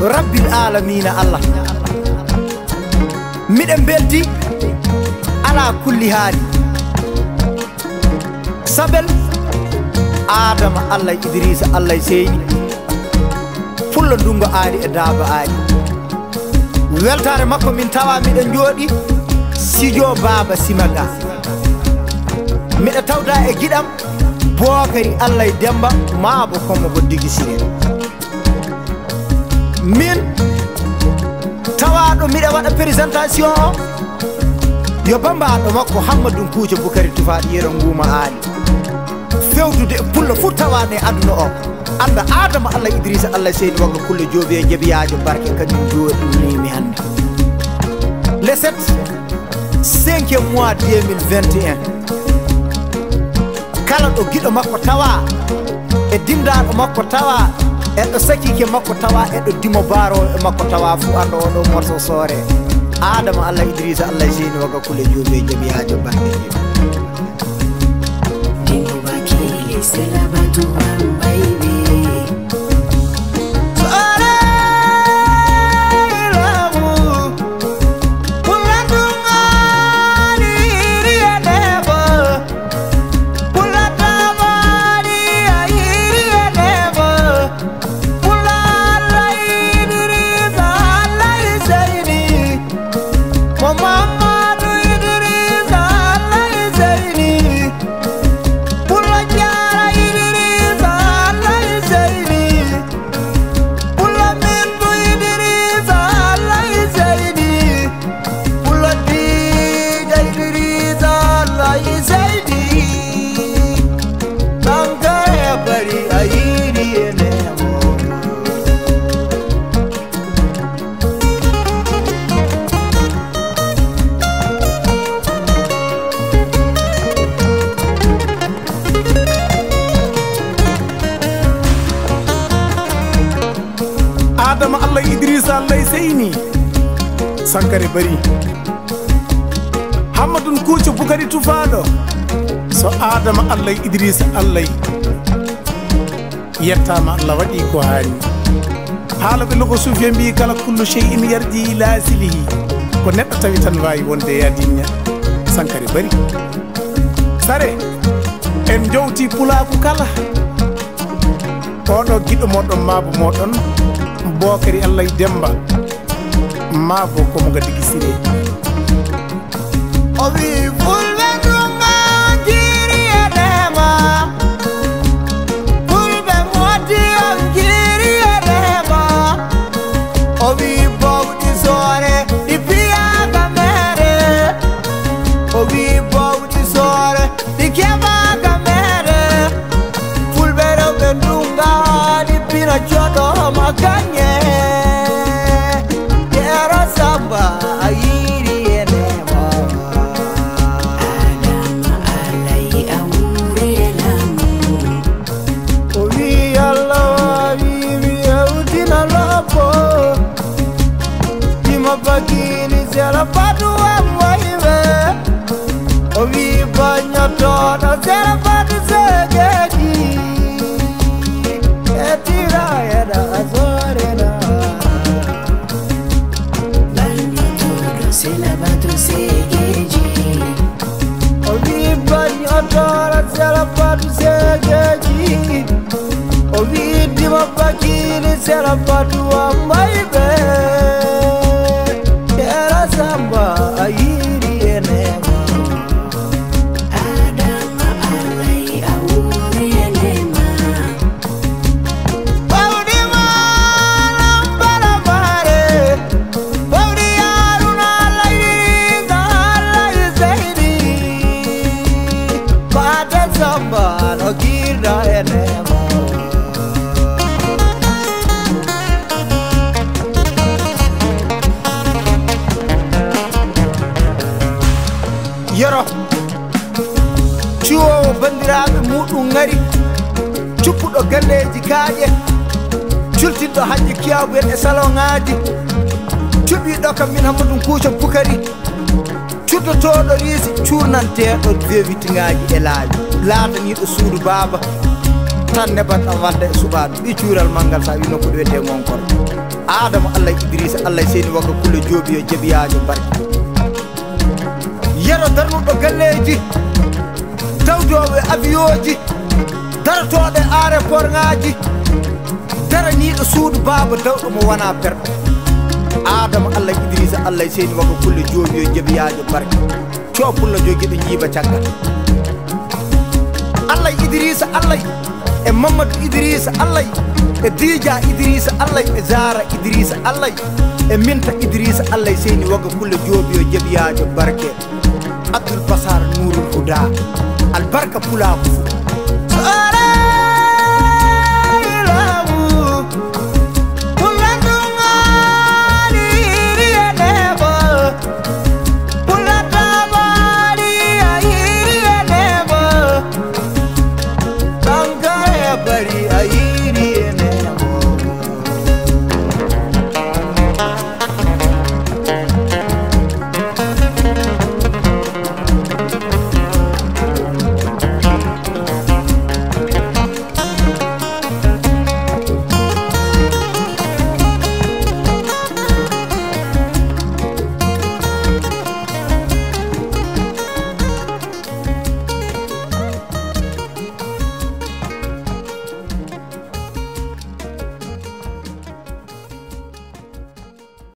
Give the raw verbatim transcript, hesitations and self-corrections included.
Rabbil aalamiina Allah. Miɗen mbelti alaa kulli haali. Sabel Aadama Allah Idriisa Allah Seyni. Pullo Ndungo Aali e Daaba Aali. Weltaare makko min tawa miɗo jooɗi studio Baaba Simaga. Miɗo tawda e giɗam Bookari Allah Demba maabo Kommo Boddigi Sire. Min tawaaɗo miɗo waɗa présentation o, yo bambaaɗo makko Hammadun Kuuca Bukari Tufaaɗo Yero Nguuma Aali. Fewtude e pullo fof tawaaɗo e aduna o. Annda Aadama Allah Idriisa Allah Seyni Wagga Kulle Joobi e Jabiyaajo Barke kañum jooɗinii mi hannde. Le sept, cinquième mois deux mille vingt et un. Kala ɗo giɗo makko tawa, e dimdaaɗo makko tawa, e ɗo sakiike makko tawa, e ɗo dimo baarooɓe makko tawa, fuu arɗo oɗo morso soore. Aadama Allah Idriisa Allah Seyni Wagga Kulle Joobi e Jabiyaajo Barke. Dimo Bakili, c'est la Batu Wambaye. Pullo Jaara Idriisa Allah Seyni. Pullo Mintu Idriisa Allah Seyni. Pullo Diiga Idriisa Allah Seyni. Sankara Bari a yiɗi e neema. Aadama Allah Idriisa Allah Seyni. Sankare Bari. Hammadun Kuuca Bukari Tufaaɗo. So Aadama Allah Idriisa Allah. Yettaama, Allah waɗi ko haani. Haalaɓe logo suufiya mbiyi kala kullu shay'in yarji ila asilihi. Ko neɗɗo tawi tan waawi wonde e adinna. Sankare Bari. Sare, en jowti pulaaku kala. Oɗo giɗo moɗon maabo moɗon, Bookari Allah Demba. Maabo ko mo gaddi gisire. O wi fulɓe ɗum on kiiri e neema. Fulɓe mooti on kiiri e neema. O wi bowɗi soore ɗi piyaaka meere. O wi bowɗi soore ɗi keɓaaka meere. Fulɓe rewɓe ndungaani pina coɗooma kaŋŋe. Yero Samba a yiiri e neema. Adama Alay a wuuri e laamu. O wi Allah waawi mi hewtina lobbo. Ima bakili sera fatu am wayɓe. O wi baññotooɗo sera fatu seegeeji. E tira eɗa a soorena. Baññotooɗo sera fatu seegeeji. O wi baññotooɗo sera fatu seegeeji. O wi dimo bakili sera fatu am wayɓe. Yero Samba a yiiri e neema. Adama Alay a wuuri e neema. Bawɗi maanam bala maare. Bawɗi Haruna Layrida Lay Seydi. Paate Samba no giirɗa e neema. Yero. Cuwoowo banndiraaɓe muɗum ŋari, cuppuɗo galleeji kaaƴe, cultinɗo hajji kiyaabu en e saloŋaaji, cuɓiiɗo kam min Hammadun Kuuca Bukari, cuddotooɗo riisi, cuurnanteeɗo dewitiŋaaji e laawi, laataniiɗo suudu baaba, tan nebanɗam walda e suɓaaɓe, ɓii cuural manngal, so a wii nokku ɗo wiyetee Ngonkol. Adama Allah Idrisa Allah Seyni Wagga Kulle Joobiyo Jebiyaajo Barke. Yero darnuɗo galleeji, dawdooɓe avion ji, darotooɗo e aéroport ŋaaji, daraniiɗo suudu baaba dawɗo mo wonaa perɗo. Adama Allah Idrisa Allah Seyni Wagga Kulle Joobiyo Jebiyaajo Barke. Coo pullo jogiiɗo jiiba caggal. Allah Idrisa Allah e Mamadou Idrisa Allah e Dija Idrisa Allah e Zara Idrisa Allah e Minta Idrisa Allah Seyni Wagga Kulle Joobiyo Jebiyaajo Barke. Abdoul Basar Nourul Huda. Albarka pulaaku.